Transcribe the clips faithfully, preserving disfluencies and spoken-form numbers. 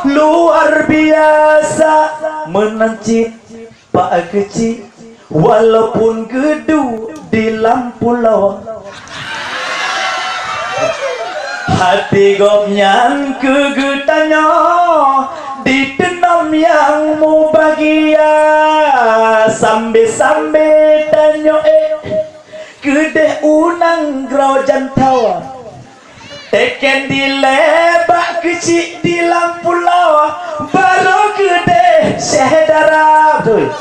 Luar biasa meunan cit Pak Keuchik, walaupun geuduek di lam pulo. Hati gobnyan keu geutanyoe di teunom nyang mubagia, sambe-sambe tanyoe ék keudeh u nanggroe jantoe. Teken dilée bak keuchik di lam pulo, barô keudeh syedara. Beutôi.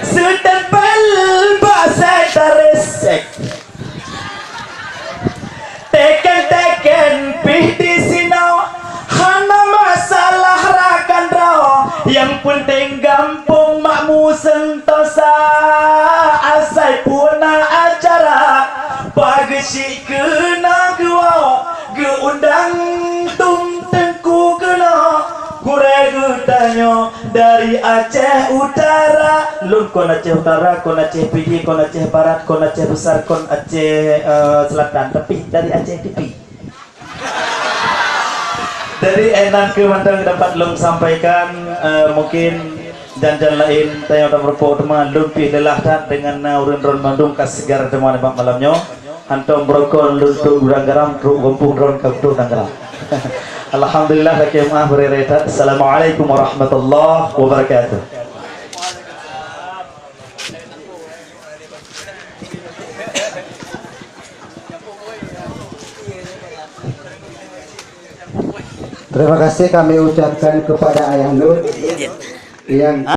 Seutempel bak syedara sek. Teken-teken pih disinoe, hana masalah rakan droe. Nyang peunteng gampông makmu seuntosa. Asai pue na acara, Pak Keuchik keunoe geuwoe, geuundang tum teungku keunoe. Gurée geutanyoe dari Aceh Utara. Lôn kon Aceh Utara, kon Aceh Pidie, kon Aceh Barat, kon Aceh Besar, kon Aceh, eh, Selatan, tapi dari Aceh Tipi. Jadi, eh, nyan keuh mantong dapat lôn sampaikan, eh, mungkin jan-jan laén tanyoe tameureumpok teuma, lôn pih leulah that deungon na ureuëng droen mandum ka sigar teuma nibak malam nyoe. Hantom beurokon lôn trok gudang garam, trok gampông droen ka trok gudang garam. Alhamdulillah, lakée meuah beurée-rée that. Assalamualaikum warahmatullahi wabarakatuh. Terima kasih kami ucapkan kepada Ayah Nur yang